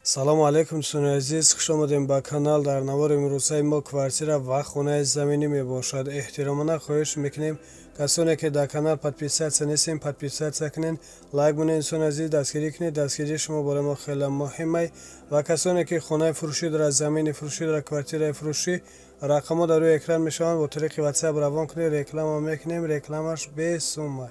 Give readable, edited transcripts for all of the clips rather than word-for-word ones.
Салому алайкум, дӯстони азиз, хуш омадем ба канал. Дар навори имрӯзаи мо квартира ва хонаи заминӣ мебошад. Эҳтиромона хоҳиш мекунем, касоне ки дар канал подписаться нестем, подписаться кунед, лайк монед. Дӯстони азиз, дастгирӣ кунед, дастгирии шумо барои мо хеле муҳимай. Ва касоне ки хонаи фурӯшӣ дорад, замини фурӯшӣ дорад, квартираи фурӯшӣ, рақамҳо дар рӯи экран мешаванд, бо тариқи WhatsApp равон кунед, реклама мекунем, рекламаш бесумай.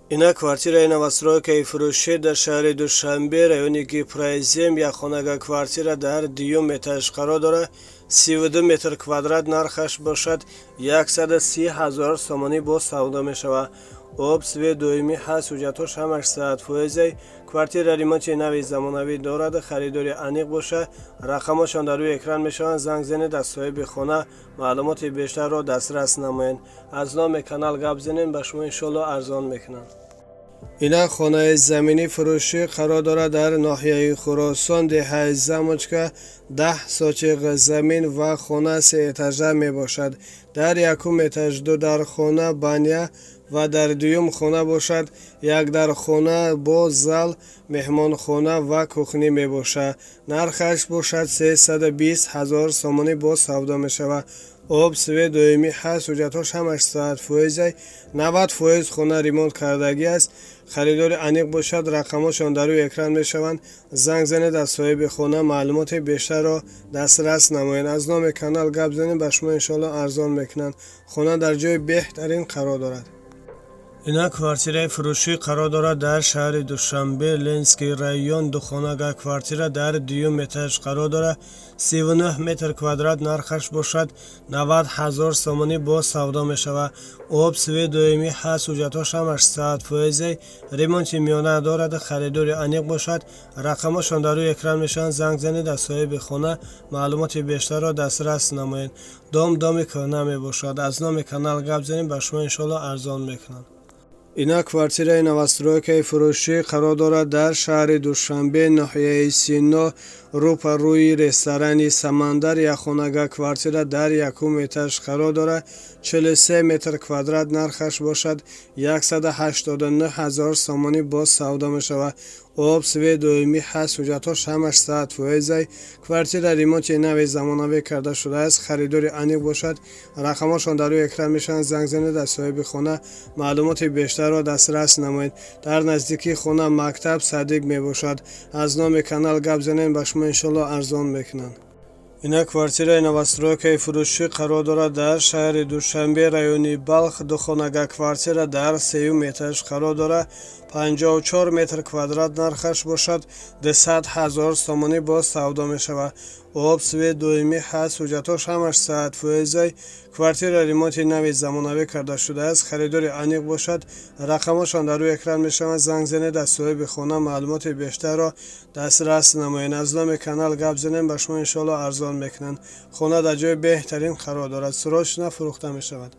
Ина квартираи новостройкаи фурӯшӣ дар шаҳри Душанбе, райони Гипрозем, як хонага квартира дар дуюм этаж қарор дорад, 32 метр квадрат, нархаш бошад 130 ҳазор сомонӣ, боз савдо мешавад. Об, свет доимӣ ҳаст, ҳуҷҷатҳош ҳамаш 100%-ай. Квартира ремонти нави замонавӣ дорад. Харидори аниқ бошад, рақамҳошон дар рӯи экран мешаванд, занг занед, аз соҳиби хона маълумоти бештарро дастрас намоед. Аз номи канал гап занед, ба шумо иншоалло арзон мекунанд. Ина хонаи заминӣ фурӯшӣ қарор дорад дар ноҳияи Хуросон, деҳаи Замочка, 10 сотиқ замин ва хона сеэтажа мебошад. Дар якум этаж ду дархона, баня ва дар дуюм хона бошад як дархона бо зал, меҳмонхона ва кухня мебошад. Нархаш бошад 320 ҳазор сомонӣ, боз савдо мешавад. Об, свет доимӣ ҳаст, ҳуҷҷатҳош ҳамаш 100%-ай, 90% хона ремонт кардагӣ аст. Харидори аниқ бошад, рақамҳошон дар рӯи экран мешаванд, занг занед, аз соҳиби хона маълумоти бештарро дастрас намоед. Аз номи канал гап занед, ба шумо иншоалло арзон мекунанд. Хона дар ҷои беҳтарин қарор дорад. Ина квартираи фурӯшӣ қарор дорад дар шаҳри Душанбе, Ленинский район, духонага квартира дар дуюм этаж қарор дорад, 39 метр квадрат, нархаш бошад 90 ҳазор сомонӣ, боз савдо мешавад. Об, свет доимӣ ҳаст, ҳуҷҷатҳош ҳамаш 100%-ай, ремонти миёна дорад. Харидори аниқ бошад, рақамҳошон дар рӯи экран мешаванд, занг занед, аз соҳиби хона маълумоти бештарро дастрас намоед. Дом доми кӯҳна мебошад. Аз номи канал гап занед, ба шумо иншоалло арзон мекунанд. Ина квартираи новостройкаи фурӯшӣ қарор дорад дар шаҳри Душанбе, ноҳияи Сино, рӯпарӯи ресторани Самандар, якхонага квартира дар якум этаж қарор дорад, 43 метр квадрат, нархаш бошад 189 ҳазор сомонӣ, боз савдо мешавад. Об, свет доимӣ ҳаст, ҳуҷҷатҳош ҳамаш 100%-ай. Квартира ремонти нави замонавӣ карда шудааст. Харидори аниқ бошад, рақамҳошон дар рӯи экран мешаванд, занг занед, аз соҳиби хона маълумоти бештарро дастрас намоед. Дар наздикии хона мактаб, садик мебошад. Аз номи канал гап занед, ба шумо иншоалло арзон мекунанд. Ина квартираи новостройкаи фурӯшӣ қарор дорад дар шаҳри Душанбе, райони Балх, духонага квартира дар сеюм этаж қарор дорад, 54 метр квадрат, нархаш бошад 200 ҳазор сомонӣ, боз савдо мешавад. Об, свет доимӣ ҳаст, ҳуҷҷатҳош ҳамаш 100%-ай. Квартира ремонти нави замонавӣ карда шудааст. Харидори аниқ бошад, рақамҳошон дар рӯи экран мешаванд, занг занед, аз соҳиби хона маълумоти бештарро дастрас намоед. Аз номи канал гап занед, ба шумо иншоалло арзон мекунанд. Хона дар ҷои беҳтарин қарор дорад, срочно фурӯхта мешавад.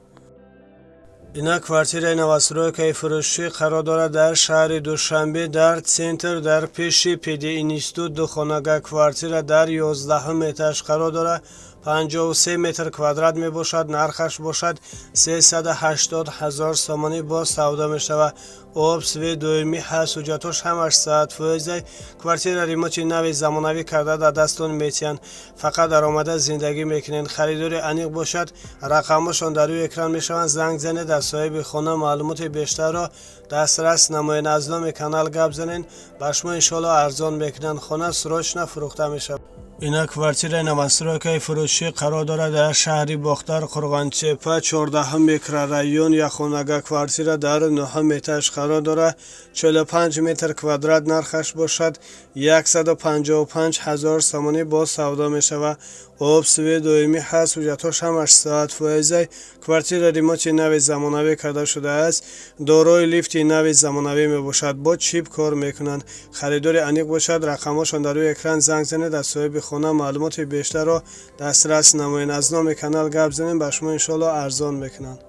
Ина квартираи новостройкаи фурӯшӣ қарор дорад дар шаҳри Душанбе, дар центр, дар пеши пединститут, духонага квартира дар 11-ум этаж қарор дорад, 53 метр квадрат мебошад, нархаш бошад 380 ҳазор сомонӣ, боз савдо мешавад. Об, свет доимӣ ҳаст, ҳуҷҷатҳош ҳамаш 100%-ай. Квартира ремонти нави замонавӣ карда дар дастон метиҳанд, фақат даромада зиндагӣ мекунед. Харидори аниқ бошад, рақамҳошон дар рӯи экран мешаванд, занг занед, аз соҳиби хона маълумоти бештарро дастрас намоед. Аз номи канал гап занед, ба шумо иншоалло арзон мекунанд. Хона срочно фурӯхта мешавад. Ина квартираи новостройкаи фурӯшӣ қарор дорад дар шаҳри Бохтар, Қурғонтеппа, 14-ум микрорайон, якхонага квартира дар нӯҳум этаж қарор дорад, 45 метр квадрат, нархаш бошад 155 ҳазор сомонӣ, боз савдо мешавад. Об, свет доимӣ ҳаст, ҳуҷҷатҳош ҳамаш 100%-ай. Квартира ремонти нави замонавӣ карда шудааст, дорои лифти нави замонавӣ мебошад, бо чип кор мекунанд. Харидори аниқ бошад, рақамҳошон дар рӯи экран, занг занед, аз соҳиби хона маълумоти бештарро дастрас намоед. Аз номи канал гап занед, ба шумо иншоалло арзон мекунанд.